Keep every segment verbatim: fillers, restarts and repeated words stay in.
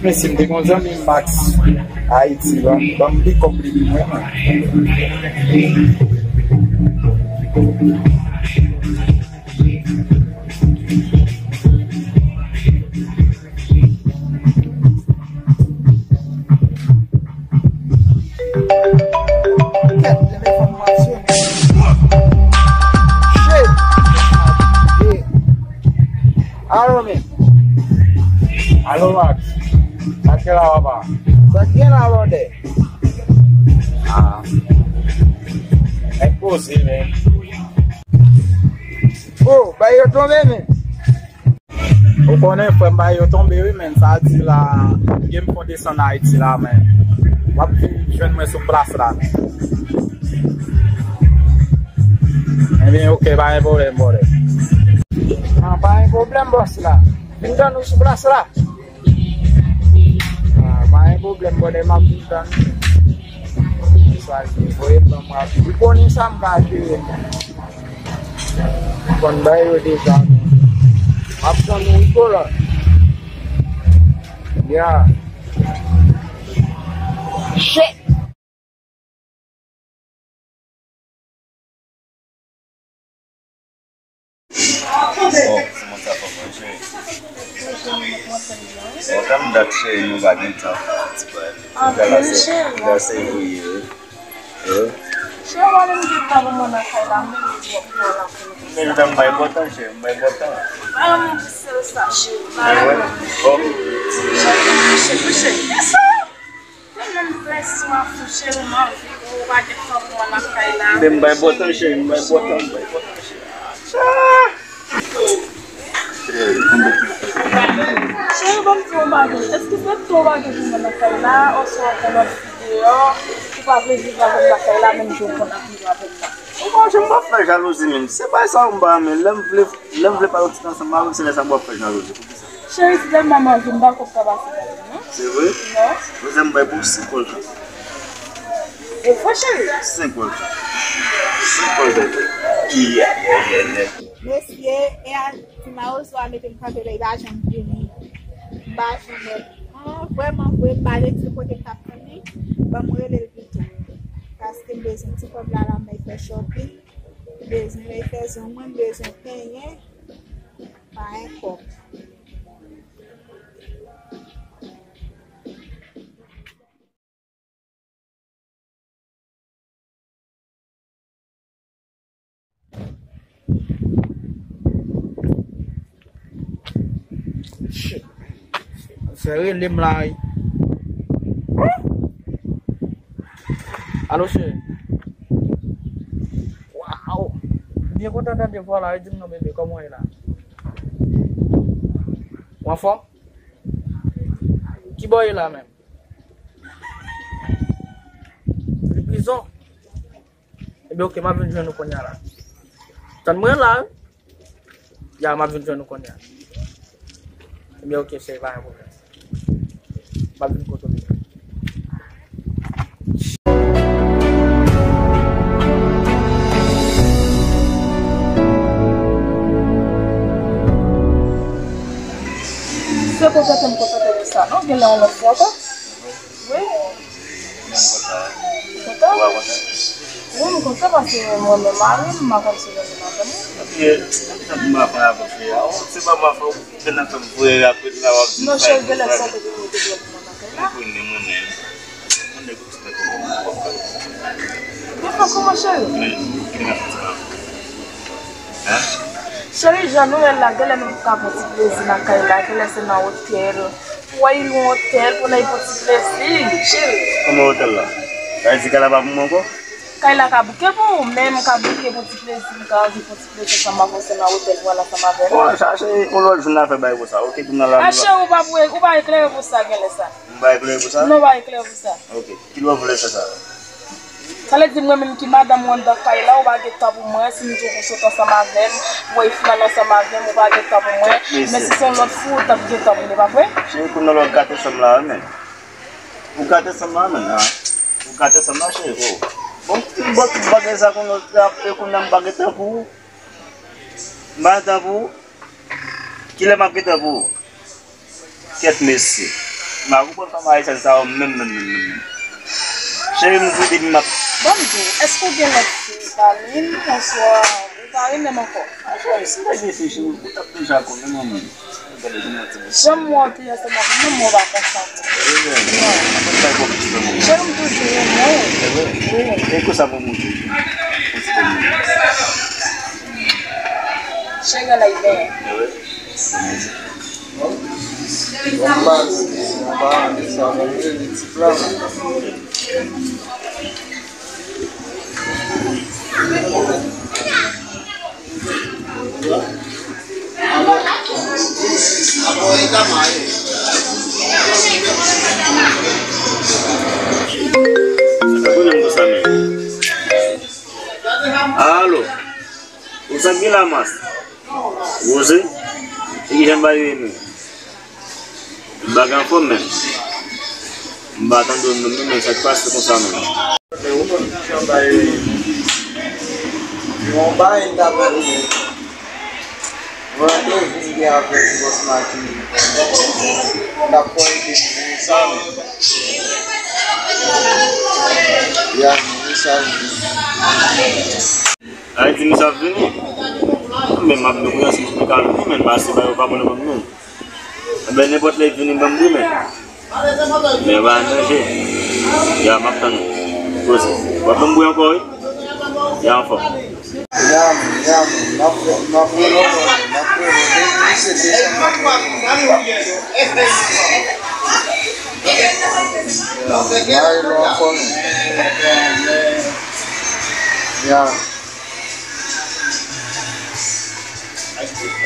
Mesye, m te gon zanmi m Max Ayiti, ban m, ban m pikòp li pou mwen, man. Alo, men. Alo, Max. Sa k gen la, papa? Sa k gen la, blòdè? Ah. Nèg poze, men. Oh, bay yo tonbe, men. Ou konnen, frè m, bay yo tonbe, wi, men. Sa di la, gen m fon desann Ayiti la, men. W ap vin jwenn mwen sou plas la, men. Ebyen, oke, pa gen pwoblèm, brother. Nan, pa gen pwoblèm, bòs la. Vin tann ou sou plas la. Ah, pa gen pwoblèm, brother, m ap vin tann ou. Sa di, voye ban mwen. Ou konnen sa m ka jere. M konn bay yo deja. M ap tann ou, Nicolas. Yeah. Shit. Oh, kòman sa, papa, cheri? Oh, tann dat, cheri, nou pa gen tan. Anpil, cheri. Gras se ou ye, wi. Cheri, w ale m gen tan pou mwen nan kay la, m vin di w pou w al apre. Men, m bay bò tan, cheri, m bay bò tan. Ba m di sèl sa, cheri. Ba m. Cheri, kouche, kouche. Tèlman m prese, m ap fou, cheri, m anvi pou ou pa gen tan pou mwen nan kay la. Men m bay bò tan, cheri, m bay bò tan, m bay bò tan, cheri. Ah! Cheri, ban m di w yon bagay. Èske se to w pa gen pou mwen nan kay la, oswa w gen lòt fi deyò, ou pa vle viv avè m nan kay la, menm jan w konn ap viv avè m nan? Ou pa janm pa fè jalouzi, menm. Se bagay sa ou m pa renmen. Lè m vle, lè m vle pale yon ti tan ansanm avè w, se lè sa m ap fè jalouzi. Cheri, si tèlman m anvi, m pa konn sa pase nan vi m, non. Se vre? Non. Kozè m bay pou senk gòl tan. E vre, cheri? Senk gòl tan. Senk gòl tan. Yeah, yeah, yeah, yeah. Mesye, e a ti mawozo a mete m kanpe la, li pa janm vini. M pa janm wè l. An, vrèman vre, m pa rete kote m t ap tann li. Ban m rele l pito. Paske m bezwen ti kòb la, la m al fè shopping. M bezwen al fè zong mwen, m bezwen penyen. Pa gen kòb. Shit. Se rele m la, wi. Alo, cheri. Waw. M byen kontan tande vwa la, wi, di m non, bebe, kòman w ye la? Ou anfòm? Ki bò w ye la menm? Li prizon? Ebyen, oke, m ap vin jwenn ou kounye a la. Tann mwen la, wi. Ya, m ap vin jwenn ou kounye a. Ebyen, oke, cheri, pa gen pwoblèm. M ap vin kote w deja. Se kontan ke m kontan pou sa, non? Genlè yon lòt fwa ankò. Wi. Ou kontan? Wi, m kontan paske mwen menm mari m, m pa konn si mwen menm avè m. Epi, epi tankou m pa fè avè w, se pa m pa fè w, ou vin nan fè m voye rapid la, w ap di non, cheri, genlè sa w te gen pou mete pwòp mwen nan kay la. Mwen konnen, mwen menm. Mwen nèg ou ti tèt ou. Ou fè kòman, cheri? Men, ki nan fè sa? Hein? Cheri, jan nou ye la, genlè nou ka pran ti plezi nan kay la, genlè se nan otèl. Pou w al lwe otèl, pou n al pran ti plezi, cheri. Kòman otèl la? Sa vle di kay la pa pou mwen ankò? Kay la ka bouke pou ou, men m ka bouke pou ti plezi, m ka anvi pou ti plezi ansanm avè w, se nan otèl pou w al ansanm avè m. Bon, chache yon lòt jou n a fè bagay konsa, oke, kounye a la. A, cheri, ou pa pou, ou pa eklere pou sa, genlè sa. M pa eklere pou sa? Non, ou pa eklere pou sa. Oke. Kilè w vle fè sa? Sa vle di mwen menm ki madanm ou anndan kay la, ou pa gen tan pou mwen, si m di w pou sot ansanm avè m, pou w al flann ansanm avè m, ou pa gen tan pou mwen. Men si se yon lòt fi, ou t ap gen tan pou li, pa vre? Cheri, kounye a w gate san m la, wi, men. Ou gate san m la, men, a. Ou gate san m la, cheri, o. Bon, m ba w tout bagay sa kounye a, e kounye a m pa gen tan pou ou. M pa gen tan pou ou. Kilè m ap gen tan pou ou? Kèt mesye. M pa konprann fanm ayisyèn sa yo menm, menm, menm, menm, menm. Cheri m tou depi m ap. Ban m di w, èske w gen lòt fi pami m, oswa ou pa renmen m ankò? A, cheri, si m te gen fi, cheri, ou t ap deja konnen, manmi. Gade, jan m wè w te ansanm avè m nan, mwen pa konsa. Non. Cheri, m toujou renmen w. Wi. E konsa pou mwen toujou. Cheri, ann al benyen. Bon, baz, anba, sa, bon, ti plan. Alo. Ou sa gen la mas? Woze? E ki jan bagay yo ye menm? Bagay anfòm menm. M pa tande w menm, menm sa k pase konsa menm. Yon bagay m ta pral di. Mwen te vin gen avèk bòs Maki. M t ap fè yon ide pou sa menm. Ya, mesaj. Ay di misye ap vini. Men m ap vin pou yon si misye ka vini, men pase ba yo pa bon nan ban m non. Enben, nenpòt lè l vini, ban m wi, men. Men pa nan danje. Ya, m ap tann ou. Poze. W ap ban m bri ankò, wi. Ya, anfòm. Ya, m, ya, m, m ap, m ap rele w, m ap rele w. Depi misye desann, m ap rele w. M a rele w ankò, men. Ya.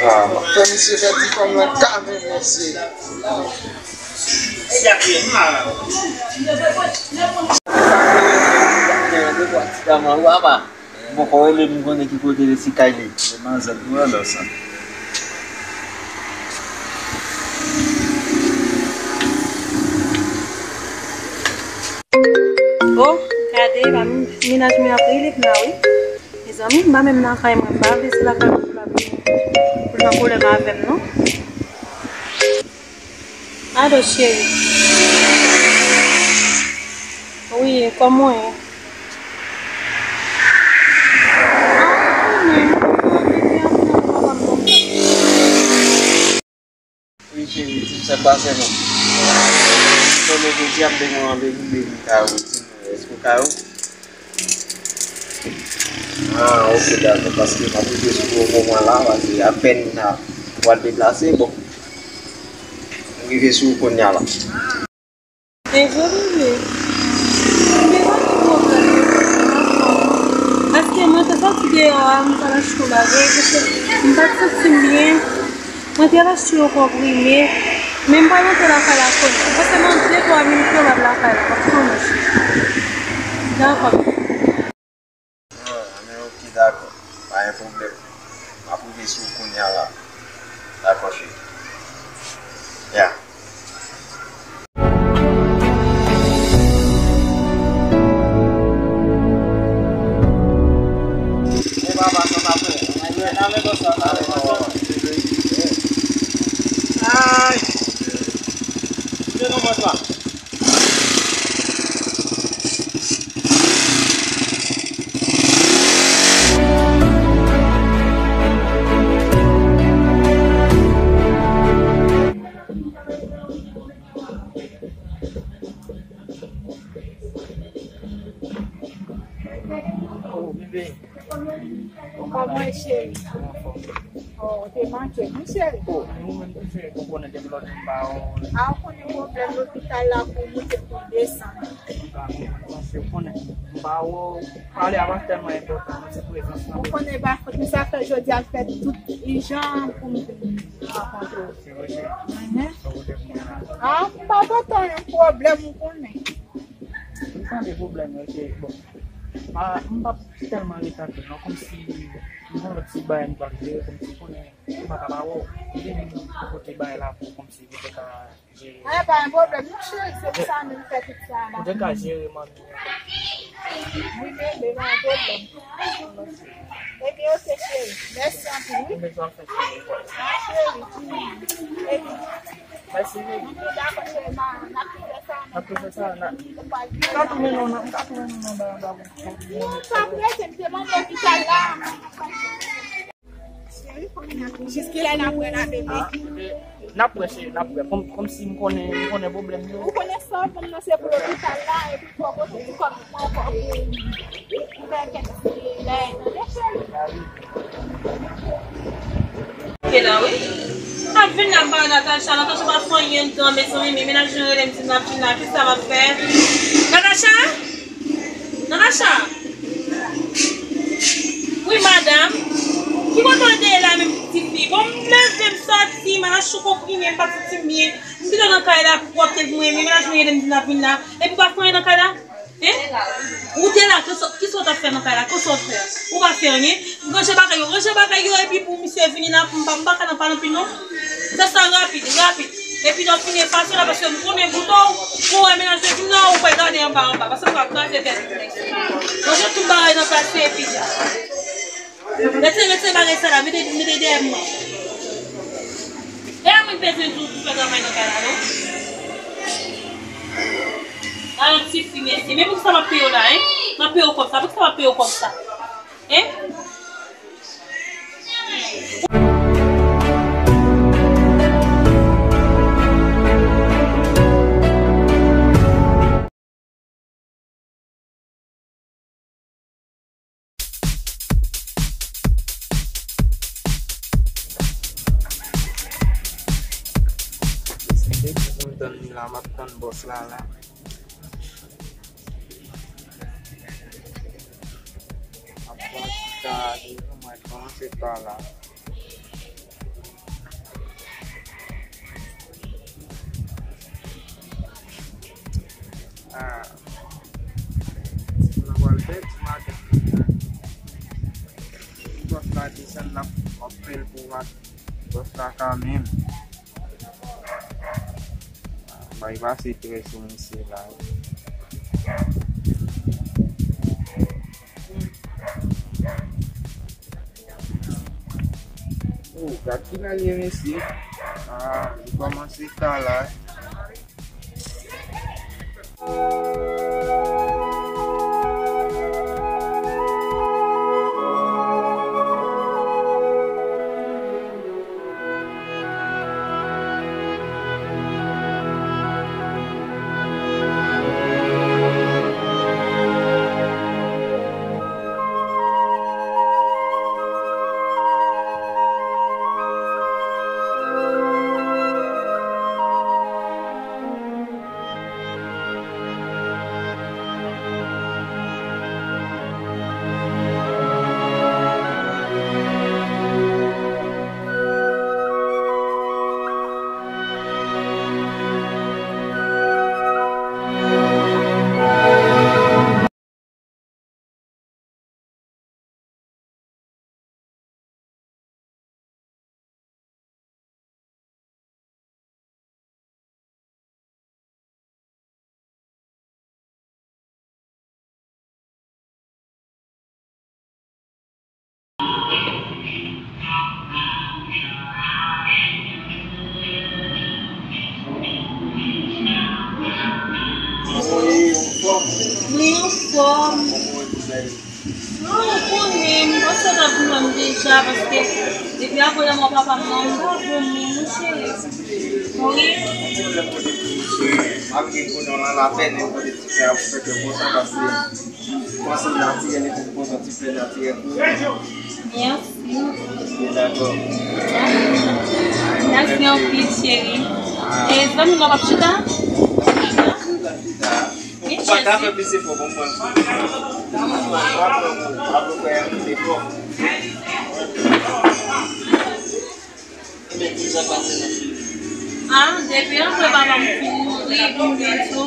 Ah, fè misye fè ti fanm nan ka men mesye. Mwen poko rele m konnen ki kote li si kay li. Manzè tou alò sa. Oh, gade, pa menaj mwen ap rele m la, wi. Mezanmi, m pa menm nan kay mwen, m pa vle se lakay mwen pou l ap vini, pou l nan pwoblèm avè m, non. Alo, cheri. Wi, kòman w ye? Ah, mwen, mwen, mwen, mwen, mwen, mwen. Wi, cheri, di m sa k pase non. Konnen jodi a m te gen yon randevou depi kay ou, di m, èske w kay ou? Ah, ok, dakò, paske m ap rive sou ou moman la, paske apèn m pral deplase, bon. M rive sou ou kounye a la. Dezole, wi. M te pa gen pwoblèm. Paske mwen te soti deyò a, m t al achte yon bagay, paske m pa t santi m byen. Mwen te al achte yon konprime, men m pral antre lakay la kounye a. Paske nan de twa minit, mwen pral lakay la, w ap konnen. Dakò. Ah, men ok, dakò. Pa gen pwoblèm. M ap rive sou ou kounye a la. Dakò, cheri. Ya. E papa, sa pa fè. Nan men bòs la, nan men bòs la. Ay! Koute non bòs la. Oh, bebe. Kòman w ye, cheri? Anfòm. Oh, ou te manke m, wi, cheri. Oh, men ou menm tou, cheri, ou konnen depi lòt jou m pa wè w. A, ou konnen pwoblèm lopital la, pou w moute, pou w desann. M pa konprann, paske ou konnen, m pa wè w, pale a pa tèlman enpòtan, men se prezans lan. Ou konnen pa fòt mwen, sa fè jodi a fè tout ijan pou m vin rankontre w. Se vre, cheri. Mhm. Sa w te pou mwen la. A, m pa pote yon pwoblèm, ou konnen. M pa gen pwoblèm, ok, bon. A, m p ap tèlman rete anpil non, kòmsi m gen lòt ti bagay m pral jere, kòmsi konnen m pa ka pa wè w. M vin pou kote bagay la pou kòmsi pou te ka jere. A, pa gen pwoblèm non, cheri, se pou sa menm m fè tout sa la. Pou te ka jere manmi. Wi, bebe, pa gen pwoblèm. Ebyen, ok, cheri. Mèsi anpil, wi. Ou bezwen fè, cheri. A, cheri. Ebyen. Mèsi, bebe. Dakò, cheri, m a N ap tou fè sa, n a, n ka tou mennen w nan, n ka tou mennen w nan ba, ba, ba. Non, pa prese, m te mande lopital la. Jiskilè n ap wè la, bebe. Ah, bebe. N ap wè, cheri, n ap wè. Kòm, kòmsi m konnen, m konnen pwoblèm yo. Ou konnen sa, kòm nan se pou lopital la, epi fò kote ti kòb mwen ankò pou, pou fè kèk ti lè, tande, cheri? Ke la, wi. Ap vin la, m pa wè Natacha. Natacha pa fè anyen tan, mezanmi, men mennaj mwen rele m di m ap vin la, kisa m ap fè? Natacha? Natacha? Wi, madanm. Ki kote w te ye la menm, ti fi? Bon, m leve, m sòti, m al achte yon konprime, m pa santi m byen. M kite w nan kay la pou w ap te mwen, men mennaj mwen rele m di m ap vin la. Epi w pa fè anyen nan kay la? Hein? Ou te la, kisa, kisa w t ap fè nan kay la? Kisa w t ap fè? Ou pa fè anyen? Ranje bagay yo, ranje bagay yo, epi pou misye vini la, m pa, m pa ka nan pale anpil non. Fè sa rapid, rapid. Epi lè w fini efase la, paske m konnen bouton, pou wè mennaj yo vin la, ou pral gade anba, anba, paske m pral kraze tèt ou. Ranje tout bagay nan plas yo, epi dja. Retire, retire bagay sa la, mete, mete dèyè mwen. E a mwen bezwen di w pou fè travay nan kay la, non? A yon ti fi, mesye. Men poukisa m ap peye w la, hein? M ap peye w kòb sa. Poukisa m ap peye w kòb sa? Hein? Depi pou m tann li la, m ap tann bòs la, la. M ap pran ti ka, mwen kòmanse pa la. Ah. Mwen pral pèdi madanm nan. Bòs la desann la, m ap fè l pou mat-, bòs la kanmenm. Bay pase trè sou misye la. Oh, gad kijan l ye, mesye. Ah, li kòmanse ta la. Wi, anfòm. Non, ou konnen, m panse w t ap vin wè m deja, paske depi apre lanmò papa m nan, m pa gwo moun, wi, cheri. Wi. Malgre konnen w nan lapèn, men m tande ti frè a pou fè kè kontan, paske m panse w natirèl, epi m kontan ti frè natirèl pou ou. Mèsi. Dakò. Mèsi anpil, cheri. E zanmi m nan p ap chita? Ou pa ka fè plis efò, konprann. W ap wè, w ap wè anpil efò. Ah, depi apre papa m fin mouri, pou m te di w,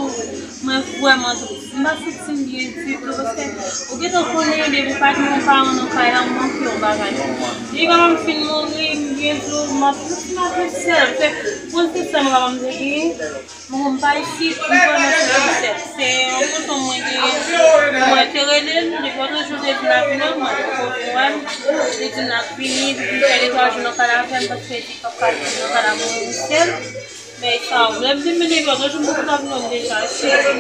mwen vrèman tris. M pa santi m byen ditou, paske ou gentan konnen, depi w pa gen yon paran nan kay la, ou manke yon bagay. Depi papa m fin mouri, m byen di w, m ap, m ap viv sèl. Se, pou se sèl papa m te genyen. Mwen menm pa isit, m vrèman se pou sèl. Se yon tonton mwen genyen. Mwen te rele l, depi lòt jou l te di l ap vini, mwen poko wè l. Li di l ap vini, li vin fè de twa jou nan kay la avè m, paske li di l p ap ka viv nan kay la mwen menm sèl. Men sa, lè m di m vin leve, yon jou m poko ta vin wè m deja, cheri.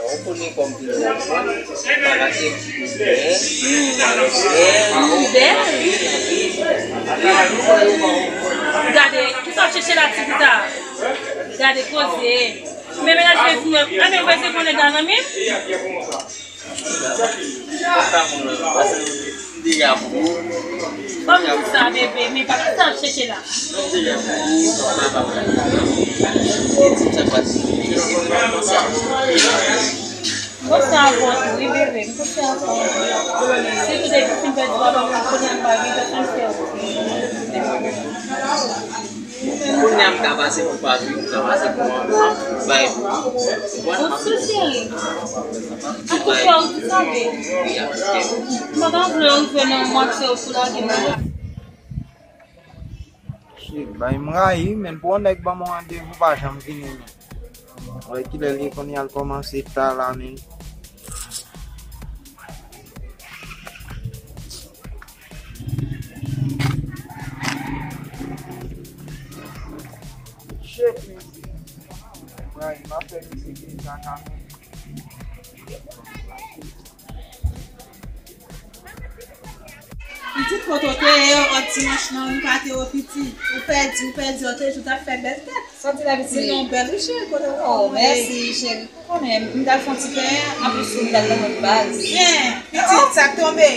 Ou konnen kòm vin wè m, bagay se bèl. Bèl. Gade, kisa w chèche la, ti pita? Gade koze. Men mennaj mwen vin wè m. Anben, mwen se konnen dan nan men. Ban m di sa, bebe, men pa sa w chèche la. M panse avè w tou, wi, bebe, m panse avè w. Sitou depi w fin pèdi papa m, kounye a m pa gen pèsonn frè w. Kounye a m ka pase pou papi, m ka pase pou manman, bay pou ou. Ou sou cheri. An tou ka, ou di sa, bebe. M pa ta vle rive nan mwa se ou pou lage m. Shit, bay m rayi, men pou yon nèg ban m yon randevou pa janm vini, men. Wè kilè l ye kounye a l kòmanse ta la, men. Shit, men. Bay m rayi, m ap fè misye gen kaka, men. Pitit kote w te ye, ant dimanch lan, m pa te wè w pitit. Ou pèdi, ou pèdi, ou te jou t ap fè bèl tèt. Sòti la, pitit. Sinon, bèl wi, cheri, kote w ye? Oh, mèsi, cheri. Ou konnen, m t al fè yon ti penyen, apre sou m t al nan lòt baz. Byen, pitit, sa k tonbe?